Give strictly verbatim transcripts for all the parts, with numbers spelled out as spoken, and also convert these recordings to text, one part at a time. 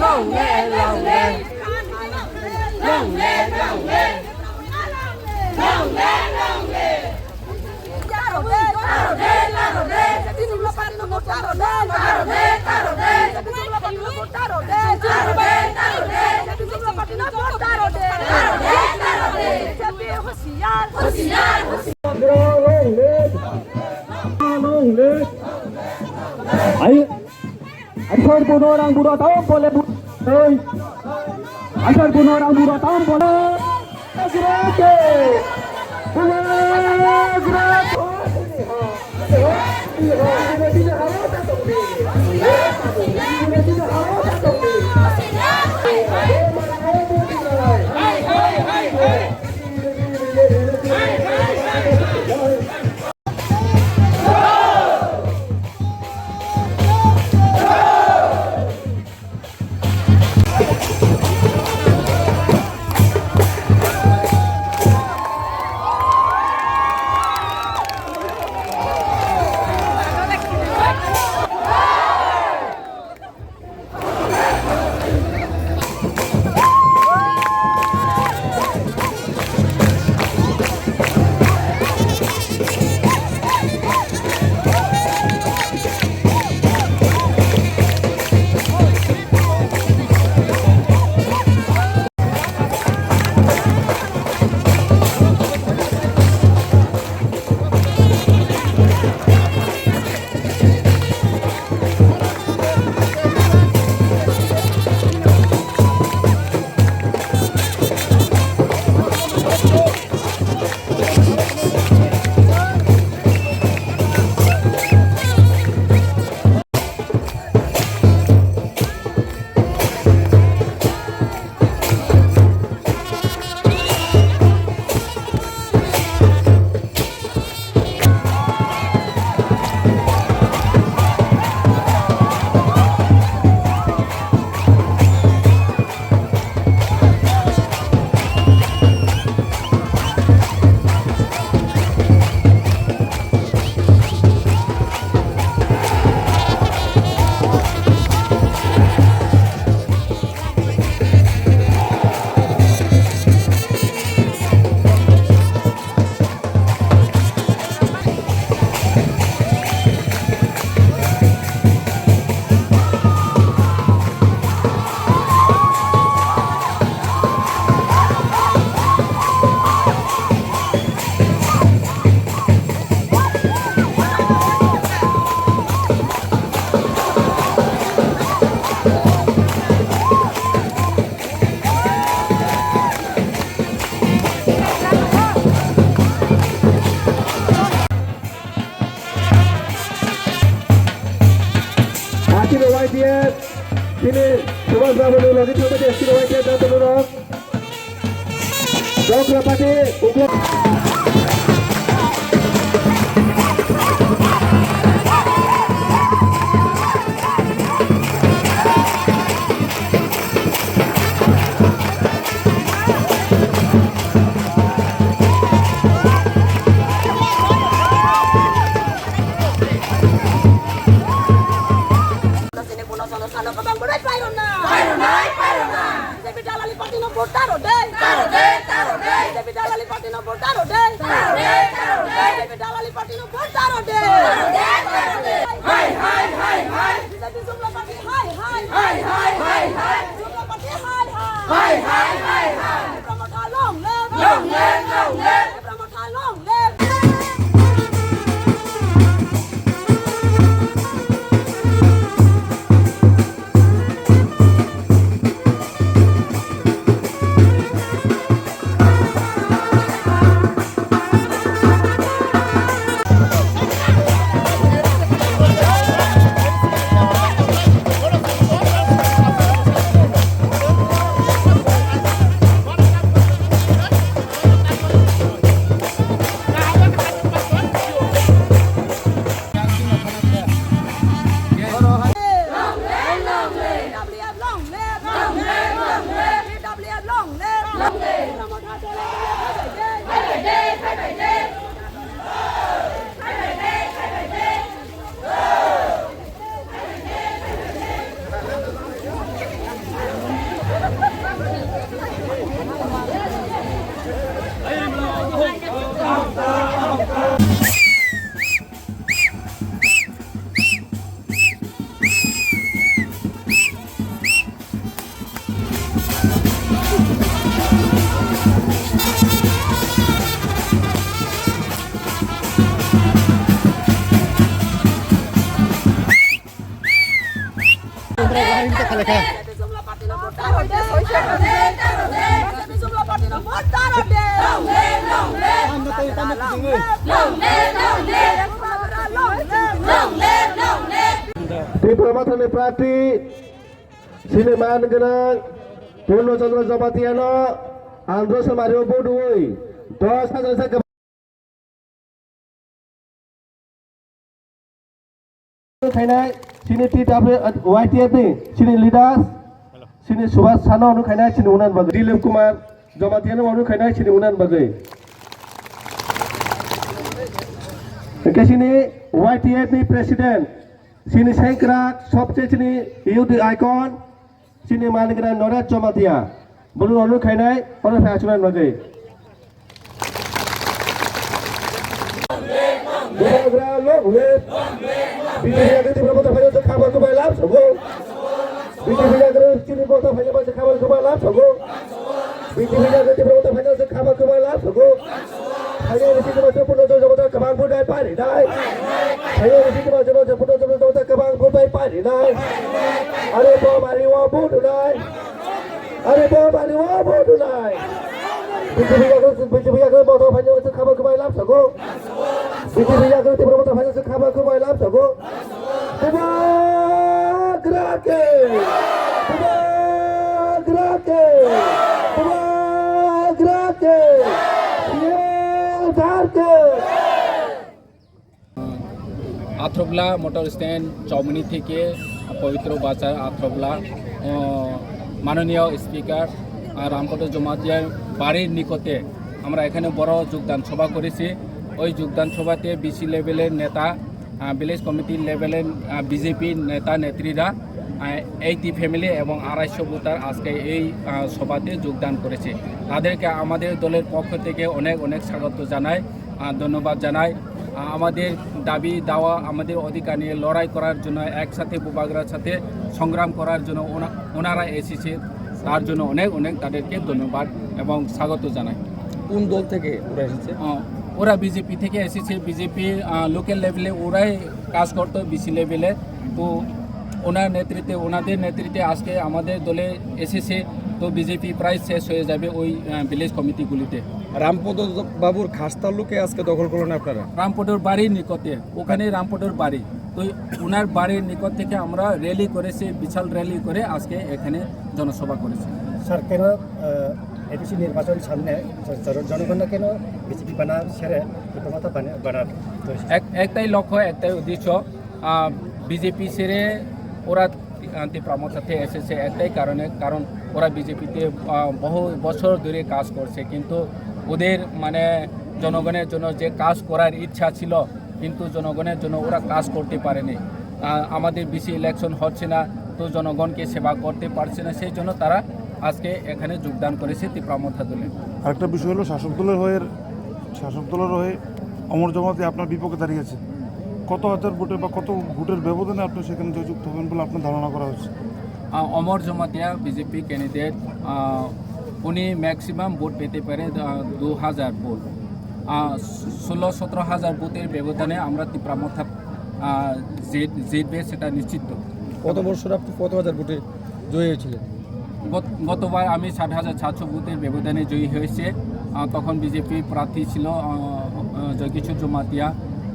Long live, long live. Long live, long live. Long live, long live. Long live. Long live. Ai, asar buno rang budo tao bole bu-, oi. Asar buno rang budo tao bole. Achilo Y T F, chini Subhash Babu ni logi thangbai de, achilo Y T F da tolo rok. Dokrapati, Ukla- Sini puno sono sano kabang berai pairona. Pairona, pairona. B J P dalali party no vote taro de. Taro de, taro de. B J P dalali party no vote taro de. Taro de, taro de. B J P dalali party no vote taro de. Taro de, taro de. Hai, hai, hai, hai. B J P Jumla party hai, hai. Hai, hai, hai, hai. Jumla party hai, hai. Hai, hai, hai, hai. Tipra Motha long live. Long live, long live. Tipra Motha long live. Tipra Mothani prarthi sini man gwnang Purno Chandra Jamatia no Andhra Somari o vote wi dos hajar se khainai sini T W Y T F ni sini leaders sini Subhas Chano no khainai sini unan bagwi Dilip Kumar Jamatia no khainai sini unan bagwi. Hingke sini Y T F ni president sini sengkrak sobse sini youth icon sini manigra Noret Jamatia. Bulu anu khainai oro phaichuna nogwi. Bubagra long live. B J P agri Tipra Motha phainai se khaba kubai lab sogo. B J P agri chini motha phainai se khaba kubai lab sogo. B J P agri Tipra Motha phainai se khaba kubai lab sogo. Phainai se khaba kubai lab sogo. Phainai se khaba kubai lab sogo. Phainai se khaba kubai lab sogo. Phainai se khaba kubai lab sogo. Are bo mari wa budu nai. Are bo mari wa budu nai. B J P yakni, B J P yakni motha phainai se khaba kubai lab sogo. B J P yakni Tipra Motha phainai se khaba kubai lab sogo. Bubagra ke. Bubagra ke. Bubagra ke. Ye dar ke. আথ্রবলা motor stand Chowmuhani থেকে পবিত্র বাজার আথ্রবলা, আহ, মাননীয় স্পিকার, আহ, রামপদ জমাতিয়ার বাড়ির নিকটে আমরা এখানে বড় যোগদান সভা করেছি। ওই যোগদান সভাতে বিসি লেভেলের নেতা, আহ, ভিলেজ কমিটি লেভেলের, আহ, বিজেপি নেতা নেত্রীরা, আহ, এইটি ফ্যামিলি এবং আড়াইশো ভোটার আজকে এই, আহ, সভাতে যোগদান করেছে। তাদেরকে আমাদের দলের পক্ষ থেকে অনেক অনেক স্বাগত জানাই, আহ, ধন্যবাদ জানাই। আহ, আমাদের দাবি দাওয়া, আমাদের অধিকার নিয়ে লড়াই করার জন্য, একসাথে বুবাগ্রার সাথে সংগ্রাম করার জন্য ওনা-, ওনারা এসেছে, তার জন্য অনেক অনেক তাদেরকে ধন্যবাদ এবং স্বাগত জানাই। কোন দল থেকে ওরা এসেছে? আহ, ওরা বিজেপি থেকে এসেছে, বিজেপি, আহ, লোকাল লেভেলে ওরাই কাজ করতো, বিসি লেভেলে। তো ওনার নেতৃত্বে, ওনাদের নেতৃত্বে আজকে আমাদের দলে এসেছে। তো বিজেপি প্রায় শেষ হয়ে যাবে ওই, আহ, ভিলেজ কমিটিগুলিতে। রামপদ বাবুর খাস তালুকে আজকে দখল করলেন আপনারা? রামপদর বাড়ির নিকটে, ওখানে রামপদর বাড়ি। তো ওনার বাড়ির নিকট থেকে আমরা র্যালি করেছি, বিশাল র্যালি করে আজকে এখানে জনসভা করেছি। স্যার, কেন, আহ, এডিসি নির্বাচন সামনে জ-, জ-, জনগণ কেন বিজেপি বানা ছেড়ে টিপ্রা মথা বানা, বানার তৈরি? এক-, একটাই লক্ষ্য, একটাই উদ্দেশ্য, আহ, বিজেপি ছেড়ে ওরা, আহ, টিপ্রা মথাতে এসেছে একটাই কারণে, কারণ ওরা বিজেপিতে, আহ, বহু বছর ধরে কাজ করছে, কিন্তু ওদের মানে জনগণের জন্য যে কাজ করার ইচ্ছা ছিল, কিন্তু জনগণের জন্য ওরা কাজ করতে পারেনি। আহ, আমাদের বিসি ইলেকশন হচ্ছে না, তো জনগণকে সেবা করতে পারছে না, সেই জন্য তারা আজকে এখানে যোগদান করেছে টিপ্রা মথা দলে। আরেকটা বিষয় হলো শাসক দলের হয়ে, শাসক দলের হয়ে অমর জমাতি আপনার বিপক্ষে দাঁড়িয়েছে। কত হাজার ভোটে বা কত ভোটের ব্যবধানে আপনি সেখানে জয়যুক্ত হবেন বলে আপনার ধারণা করা হচ্ছে? আহ, অমর জমাতিয়া বিজেপি ক্যান্ডিডেট, আহ, উনি ম্যাক্সিমাম ভোট পেতে পারে, আহ, দু হাজার ভোট। আহ, ষোলো সতেরো হাজার ভোটের ব্যবধানে আমরা টিপ্রা মথা, আহ, জিত-, জিতবে, সেটা নিশ্চিত। গত বছর আপনি কত হাজার ভোটে জয়ী হয়েছিলেন? গত-, গতবার আমি সাত হাজার সাতশো ভোটের ব্যবধানে জয়ী হয়েছে। আহ, তখন বিজেপি প্রার্থী ছিল, আহ, আহ, জয়কিশোর জমাতিয়া।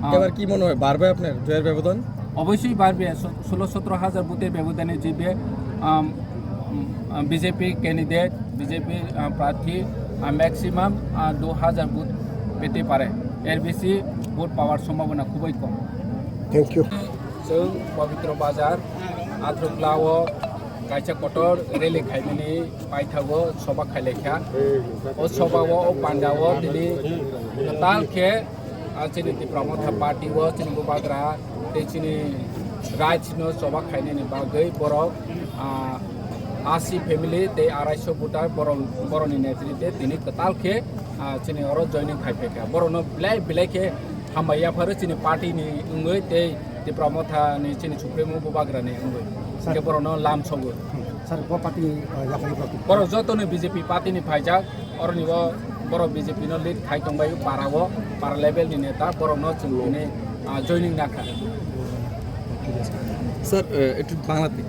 আহ, এবার কি মনে হয়, বাড়বে আপনার জয়ের ব্যবধান? অবশ্যই বাড়বে। ষো-, ষোলো সতেরো হাজার ভোটের ব্যবধানে জিতবে, আম, উম, আহ, বিজেপি ক্যান্ডিডেট, বিজেপির, আহ, প্রার্থী, আহ, ম্যাক্সিমাম, আহ, দু হাজার ভোট পেতে পারে। এর বেশি ভোট পাওয়ার সম্ভাবনা খুবই কম। Thank you. Chwng Pabitra Bazar, Athrukla o kaisa kotor rally khaimani paithago soba khailaikha. O soba o, o panda o tini kwtal khe, ah, chini Tipra Motha Party o chini bubagra tei chini right no choba khainani bagwi borok, ah, asi family tei arai so voter borok, borokni netrite tini kwtal khe, ah, chini oro joining khai phaikha. Borokno belai belai khe hambai yapharo chini party ni wngwi tei Tipra Motha ni chini supremo bubagra ni wngwi. Sir. Hingke borokno lam sogwi. Sir, bo party, ah, yaphari borok. Borok jotono B J P party ni phaijak. Oroni o borok B J P no lead khai tongbai para o, para level ni neta borok no chwng tini, ah, joining nakha. Sir, eh, ekটু বাংলাতে।